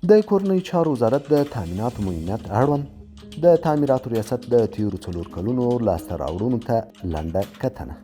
د کورنیو چارو وزارت د تامیناتو معینیت اړوند د تعمیراتو ریاست د تیرو 4 کلونو لاسته راوړنو ته لنډه کتنه.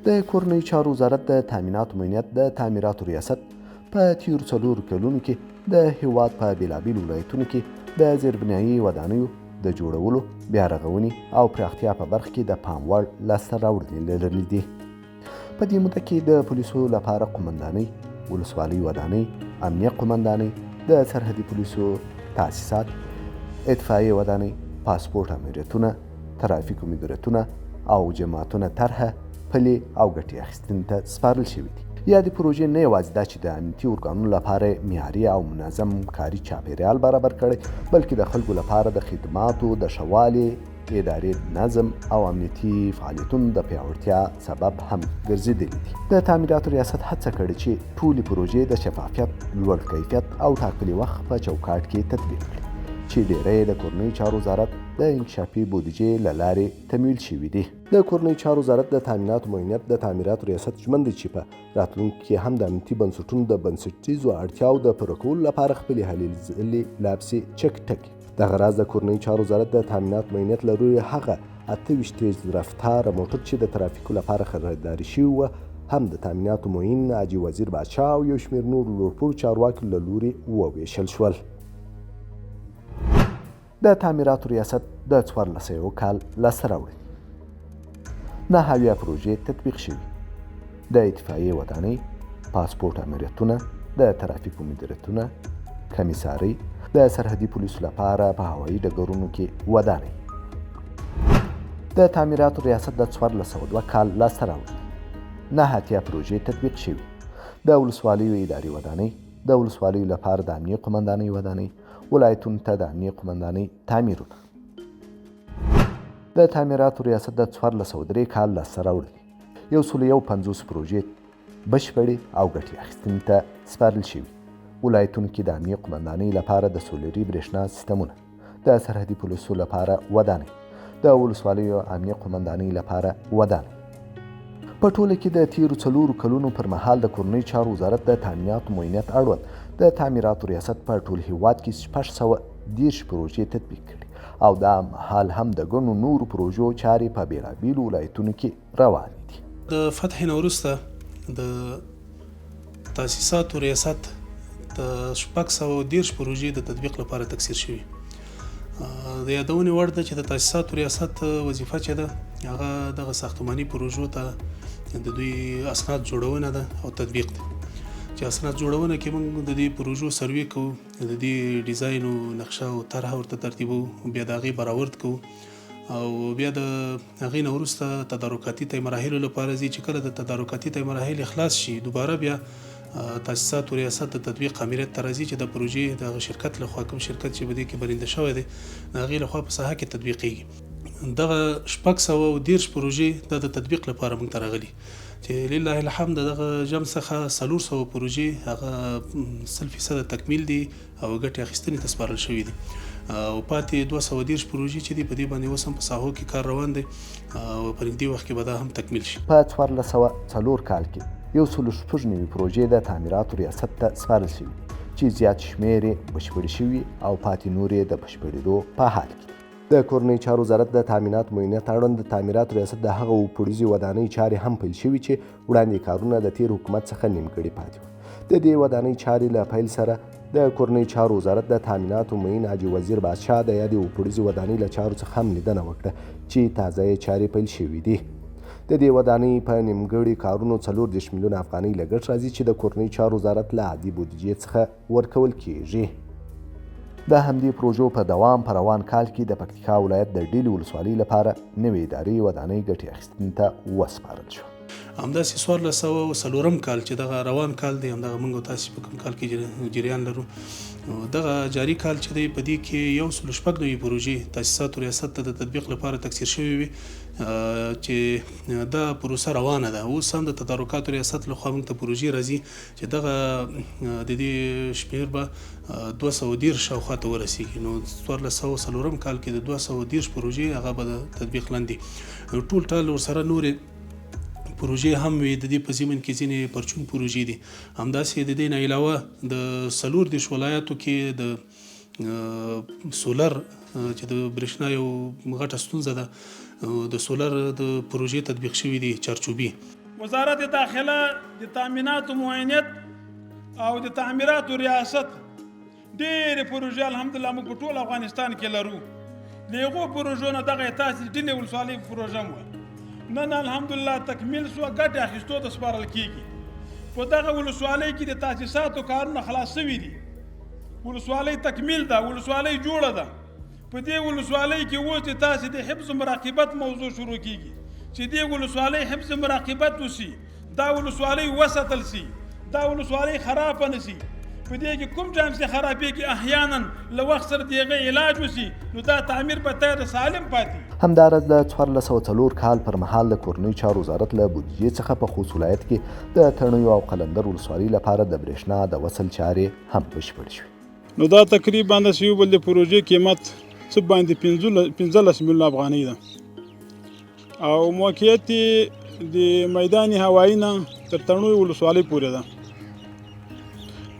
د کورنیو چارو وزارت د تامیناتو معینیت د تعمیراتو ریاست په تیرو 4 کلونو کې د هیواد په بیلابیلو ولایتونو کې د زیربنایي ودانیو د جوړولو، بیارغونې او پراختیا په برخه کې د پام وړ لاسته راوړنې لرلې دي. په دې موده کې د پولیسو لپاره قومندانۍ، ولسوالۍ ودانۍ، امنیه قومندانۍ، د سرحدي پولیسو تاسیسات، اطفایې ودانۍ، پاسپورټ امریتونه، ترافیکو مدیریتونه او جماعتونه طرحه، پلې او ګټې اخیستنې ته سپارل شوي دي. یادې پروژې نه یوازې دا چې د امنیتي ارګانونو لپاره معیاري او منظم کاري چاپېریال برابر کړی، بلکې د خلکو لپاره د خدماتو د ښه والي، اداري نظم او امنیتي فعالیتونو د پیاوړتیا سبب هم ګرځېدلي دي. د تعمیراتو ریاست هڅه کړې چې ټولې پروژې د شفافیت، لوړ کیفیت او ټاکلي وخت په چوکاټ کې تطبیق کړي، چې ډېری یې د کورنیو چارو وزارت د انکشافي بودیجې له لارې تمویل شوي دي. د کورنیو چارو وزارت د تامیناتو معینیت د تعمیراتو ریاست ژمن دی چې په راتلونکي کې هم د امنیتي بنسټونو د بنسټیزو اړتیاوو د پوره کولو لپاره خپلې هلې ځلې لا پسې چټکې. دغه راز د کورنیو چارو وزارت د تامینات معینیت له لوري هغه 28 تیز رفتاره موټر چې د ترافیکو لپاره خریداري شوي وه هم د تامیناتو معین حاجي وزیر بادشاه او یو شمېر نورو لوړپوړو چارواکو له لوري وویشل شول. د تعمیراتو ریاست د 14 کال لاسته راوړنې: 79 پروژې تطبیق شوي، د اطفایې ودانۍ، پاسپورټ امریتونه، د ترافیکو مدیریتونه، کمیسارۍ، د سرحدي پولیسو لپاره په هوایي ډګرونو کې ودانۍ. د تعمیراتو ریاست د 1402 کال لاسته راوړنې: 89 پروژې تطبیق شوي، د ولسوالیو اداري ودانۍ، د ولسوالیو لپاره د امنیې قومندانۍ ودانۍ، ولایتونو ته د امنیې قومندانۍ تعمیرونه. د تعمیراتو ریاست د 1403 کال لاسته راوړنې: 151 پروژې بشپړې او ګټې اخیستنې ته سپارل شوي، ولایتونو کې د امنیې قومندانۍ لپاره د سولري برېښنا سیستمونه، د سرحدي پولیسو لپاره ودانۍ، د ولسوالیو امنیې قومندانۍ لپاره ودانۍ. په ټوله کې د تیرو 4 کلونو پر مهال د کورنیو چارو وزارت د تامیناتو معینیت اړوند د تعمیراتو ریاست په ټول هیواد کې 630 پروژې تطبیق کړي او دا مهال هم د ګڼو نورو پروژو چارې په بیلابیلو ولایتونو کې روانې دي. د فتحې نه وروسته د تاسیساتو ریاست د 630 پروژې د تطبیق لپاره تکثیر شوي. د یادونې وړ ده چې د تاسیساتو ریاست وظیفه چې ده هغه دغه ساختماني پروژو ته د دوی اسناد جوړونه ده او تطبیق ده، چې اسناد جوړونه کې موږ د دې پروژو سروې کوو، د دې ډیزاین او نقشه او طرحه ورته ترتیبوو، بیا د هغې برآورد کوو او بیا د هغې نه وروسته تدارکاتي طی مراحلو لپاره ځي، چې کله د تدارکاتي طی مراحل خلاص شي دوباره بیا تاسیساتو ریاست د تطبیق آمریت ته راځي، چې د پروژې د هغه شرکت لخوا کوم شرکت چې په دې کې برنده شوی دی د هغې لخوا په ساحه کې تطبیقیږي. دغه 630 پروژې دا د تطبیق لپاره موږ ته راغلي چې لله الحمد دغه جم څخه 400 پروژې هغه 100% تکمیل دي او ګټې اخیستنې ته سپارل شوي دي او پاتې 230 پروژې چې دي په دې باندې اوس هم په ساحو کې کار روان دی او په نږدې وخت کې به دا هم تکمیل شي. په 1404 کال کې 196 پروژې د تعمیراتو ریاست ته سپارل شوي چې زیات شمېر یې بشپړې شوي او پاتې نورې د بشپړېدو په حال کې دي. د کورنیو چارو وزارت د تامینات معینیت اړوند د تعمیراتو ریاست د هغه اووه پوړیزې ودانۍ چارې هم پیل شوي چې وړاندې کارونه د تېر حکومت څخه نیمګړي پاتې وو. د دې ودانۍ چارې له پیل سره د کورنیو چارو وزارت د تامیناتو معین حاجي وزیر بادشاه د یادې اووه پوړیزې ودانۍ له چارو څخه هم لیدنه وکړه چې تازه یې چارې پیل شوي دي. د دې ودانۍ په نیمګړي کارونو 34 میلیونه افغانۍ لګښت راځي چې د کورنیو چارو وزارت له عادي بودیجې څخه ورکول کیږي. د همدې پروژو په دوام په روان کال کې د پکتیکا ولایت د ډیلي ولسوالۍ لپاره نوې اداري ودانۍ ګټې اخیستنې ته وسپارل شوه. همداسې 1404 کال چې دغه روان کال دی، همدغه موږ او تاسې په کوم کال کې جریان لرو، دغه جاري کال چې دی په دې کې 196 پروژې تاسیساتو ریاست ته د تطبیق لپاره تکثیر شوې وې چې دا پروسه روانه ده. اوس هم د تدارکاتو ریاست لخوا موږ ته پروژې راځي چې دغه د دې شمېر به 230 شاوخوا ته ورسېږي. نو 1404 کال کې د 230 پروژې هغه به د تطبیق لاندې، ټول ټال ورسره نورې پروژې هم وې، د دې په ضمن کې ځینې پرچون پروژې دي. همداسې د دې نه علاوه د 34 ولایاتو کې د سولر چې د برېښنا یو غټه ستونزه ده، د سولر د پروژې تطبیق شوي دي چارچوبي. وزارت داخله د تامیناتو معینیت او د تعمیراتو ریاست ډېرې پروژې الحمدلله موږ په ټول افغانستان کې لرو. له هغو پروژو نه دغه تاسې ډلې ولسوالۍ پروژه وه، نن الحمدلله تکمیل سوه، ګټې اخیستو ته سپارل کېږي. په دغه ولسوالۍ کې د تاسیساتو کارونه خلاص شوي دي، ولسوالۍ تکمیل ده، ولسوالۍ جوړه ده. په دې ولسوالۍ کې اوس د تاسې د حفظ مراقبت موضوع شروع کېږي چې دې ولسوالۍ حفظ مراقبت وشي، دا ولسوالۍ وساتل شي، دا ولسوالۍ خرابه نه شي. په دې کې کوم ټایم چې خرابېږي احیانا له وخت سره د هغې علاج وشي، نو دا تعمیر به تیر سالم پاتې. همداراز د 1404 کال پر مهال د کورنیو چارو وزارت له بودیجې څخه په خوست ولایت کې د تڼیو او قلندر ولسوالۍ لپاره د برېښنا د وصل چارې هم بشپړې شوې. نو دا تقریبا د سیوبل د پروژې قیمت څه باندې 15 میلیونه افغانۍ ده او موقعیت یې د میدان هوایي نه تر تڼیو ولسوالۍ پورې ده.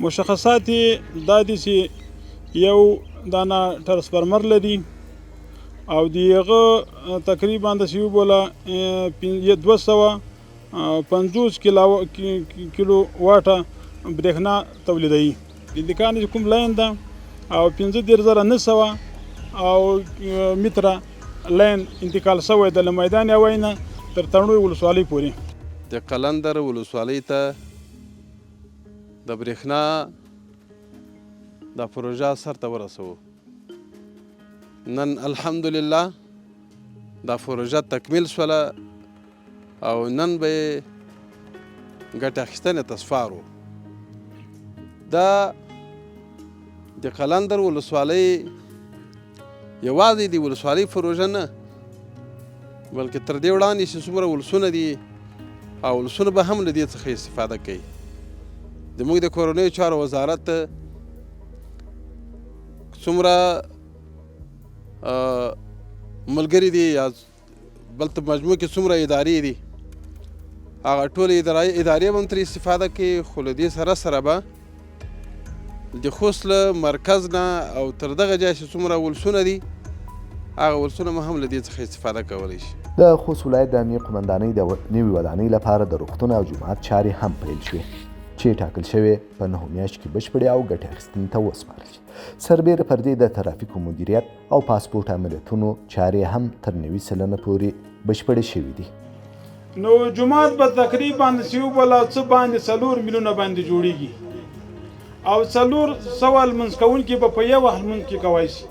مشخصات یې دا دي چې یو دانه ترانسفرمر لري او د هغه تقریبا د سیوبوله 250 کیلو واټه برېښنا تولیدوي. د دکان چې کوم لاین ده او 35,900 او متره لاین انتقال شوی ده له میدان هوایي نه تر تڼیو ولسوالۍ پورې. د قلندر ولسوالۍ ته د برېښنا دا پروژه سرته ورسوو. نن الحمدلله دا پروژه تکمیل شوله او نن به یې ګټه اخیستنې ته سپارو. دا د قلندر ولسوالۍ یوازې د ولسوالۍ پروژه نه، بلکې تر دې وړاندې چې څومره ولسونه دي او ولسونه به هم له دې څخه استفاده کوي. د موږ د کورنیو چارو وزارت څومره ملګري دي یا بل ته مجموع کې څومره ادارې دي، هغه ټولې ادارې به هم ترې استفاده کوي، خو له دې سره سره به د خوست له مرکز نه او تر دغه ځای چې څومره ولسونه دي هغه ولسونه به هم له دې څخه استفاده کولی شي. د خوست ولایت د امنیې قومندانۍ د نوې ودانۍ لپاره د روغتون او جومات چارې هم پیل شوې چې ټاکل شوې په 9 میاشتو کې بشپړې او ګټې اخیستنې ته وسپارل شي. سربېره پر دې د ترافیکو مدیریت او پاسپورټ عملیاتونو چارې هم تر 90% پورې بشپړې شوې دي. نو جومات به تقریبا سیوبله څه باندې 4 میلیونه باندې جوړیږي او 400 لمونځ کوونکي به په یو وخت لمونځ کې کوی شي.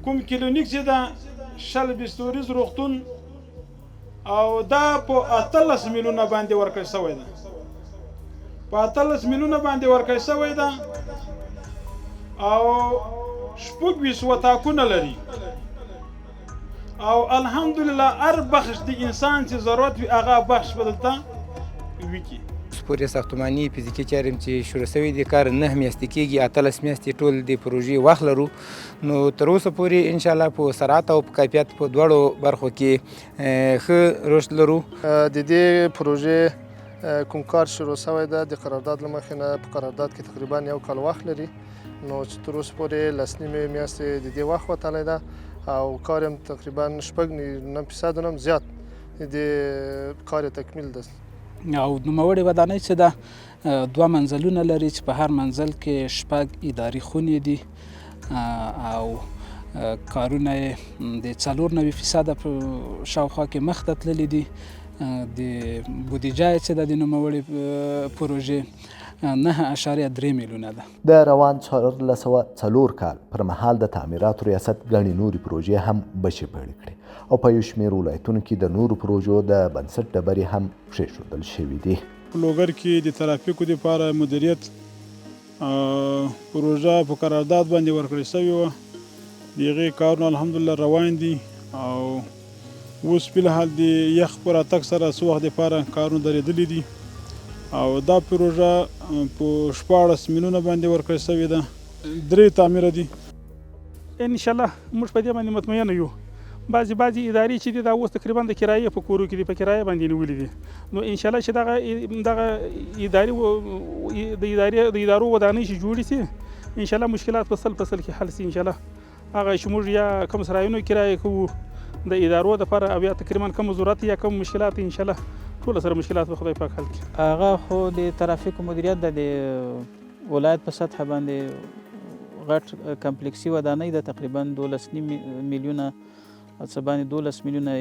کوم کلینیک چې ده 20 بستوریز روغتون او دا په 18 میلیونه باندې ورکړی شوی ده، په 18 میلیونه باندې ورکړی شوی ده او 26 وتاکونه لري او الحمدلله هر بخش د انسان چې ضرورت وي هغه بخش به دلته وکړي. پورې ساختماني فزیکي چارې هم چې شروع شوې دي، کار 9 میاشتې کېږي، 18 میاشتې ټول د پروژې وخت لرو. نو تر اوسه پورې انشاءالله په سرعت او په کیفیت په دواړو برخو کې ښه رشد لرو. د دې پروژې کوم کار شروع شوی ده د قرارداد له مخې نه په قرارداد کې تقریبا یو کال وخت لري، نو چې تر اوسه پورې 10.5 میاشتې د دې وخت وتلی ده او کار هم تقریبا 6.9% نه هم زیات د دې کار یې تکمیل ده. او نوموړې ودانۍ چې ده 2 منزلونه لري چې په هر منزل کې 6 اداري خونې دي او کارونه یې د 94% په شاوخوا کې مخته تللي دي. د بودیجه یې چې ده د نوموړې پروژې 9.3 میلیونه ده. د روان 1404 کال پر مهال د تعمیراتو ریاست ګڼې نورې پروژې هم بشپړې کړې او په یو شمېر ولایتونو کې د نورو پروژو د بنسټ ډبرې هم کښېښودل شوې دي. په لوګر کې د ترافیکو دپاره مدیریت پروژه په قرارداد باندې ورکړل شوې وه، د هغې کارونه الحمدلله روان دي او اوس فی الحال د یخ په راتګ سره څه وخت دپاره کارونه درېدلي دي او دا پروژه په 16 میلیونه باندې ورکړل شوې ده، 3 تعمیره دي. انشاءالله موږ په دې باندې مطمئن یو. بعضې بعضې ادارې چې دي دا اوس تقریبا د کرایې په کورو کې دي، په کرایه باندې نیولې دي. نو انشاءالله چې دغه دغه اداري د ادارې د ادارو ودانۍ چې جوړې شي، انشاءالله مشکلات په 100% کې حل شي. انشاءالله هغه چې موږ یا کوم سرایونو کرایه کوو د ادارو دپاره او یا تقریبا کوم ضرورت یا کوم مشکلات، انشاءالله ټول سره مشکلات به خدای پاک حل کړي. هغه خو د ترافیکو مدیریت ده، د ولایت په سطح باندې غټ کمپلیکسي ودانۍ ده، تقریبا 12.5 میلیونه، څه باندې 12 میلیونه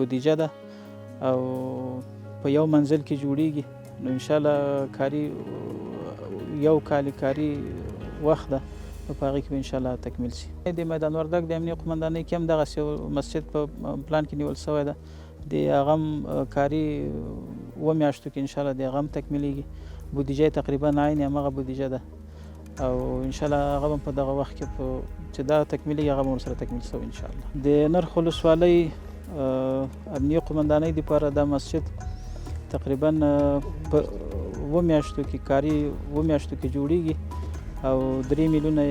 بودیجه ده او په یو منزل کې جوړیږي. نو انشاءالله کاري یو کال کاري وخت ده، نو په هغې کې به انشاءالله تکمیل شي. د میدان وردګ د امنیې قومندانۍ کې هم دغسې یو مسجد په پلان کې نیول شوی ده، د هغه هم کاري 7 میاشتو کې انشاءالله د هغه هم تکمیلیږي. بودیجه یې تقریبا عین هماغه بودیجه ده او انشاءالله هغه هم په دغه وخت کې چې دا تکمیلیږي هغه به ورسره تکمیل شوی انشاءالله. د نرخ ولسوالۍ امنیې قومندانۍ دپاره دا مسجد تقریبا په 7 میاشتو کې کاري 7 میاشتو کې جوړیږي او 3 میلیونه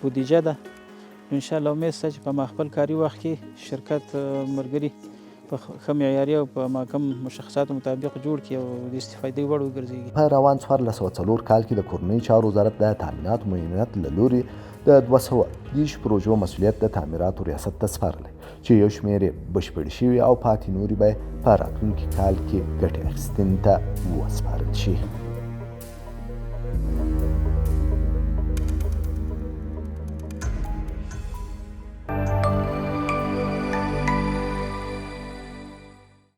بودیجه ده. انشاءالله امید شته چې په خپل کاري وخت کې شرکت ملګري په ښه معیاري او په کوم مشخصاتو مطابق جوړ کړي او د استفادې وړ وګرځېږي. په روان 1404 کال کې د کورنیو چارو وزارت د تامیناتو معینیت له لوري د 230 پروژو مسؤلیت د تعمیراتو ریاست ته سپارلی چې یو شمېر یې بشپړې شوي او پاتې نورې به په راتلونکي کال کې ګټې اخیستنې ته وسپارل شي.